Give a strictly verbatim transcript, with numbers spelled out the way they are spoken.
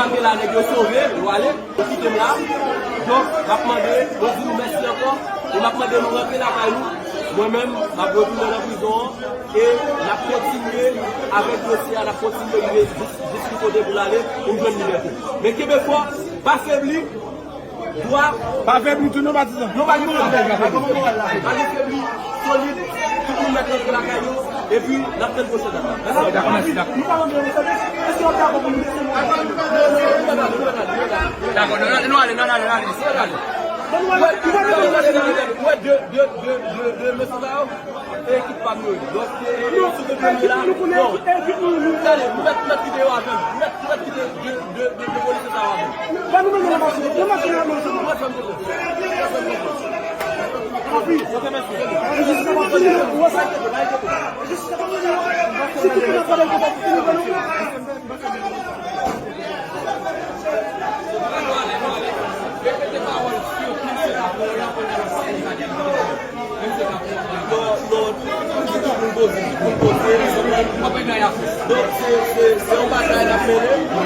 Ke la nèg yo sove, yo ale, yo kite m la. Donk, m ap mande, mwen di nou mèsi ankò, e m ap mande nou rantre lakay nou. Mwen menm, m ap retounen nan prizon an, e n ap kontinye avèk dosye a, n ap kontinye rive jis, jis ki kote pou l ale, pou m jwenn libète. Men kenbe fò, pa febli, dwa. Pa febli tou non, patizan. Non, pa gen pwoblèm. Pa gen pwoblèm. Pa gen febli, solid, tout moun mèt rantre lakay yo, epi n ap tann pwochèn dat la. Mèsi. Dakò, mèsi, dakò. Nou pa rantre nan sèvis. Èske w ap dakò pou nou desann? Non, non, nou mèt ale, nou mèt ale, nou mèt ale. Dakò, nou, nou, nou ale, nou ale, nou ale. Nou ale. Ban nou ale. Nou pa rantre nan sèvis. Ou wè de, de, de, de, de mesye sa yo? E ekip pa m yo ye. Donk, non, si w te premye la, non. Tande, nou mèt, nou mèt kite yo avè m. Nou mèt, nou mèt kite de, de, de, de polisye sa yo avè m. Ban nou mennen nan machin. Nan machin nan nou. Mwen fè m konfyans. Mwen fè m konfyans. Papi, jistis pa fini, non. Ou wè sa? Jistis pa fini, non. Si tout moun ap pale konsa, fini, ban nou. Donk, se, se, se yon batay n ap mennen.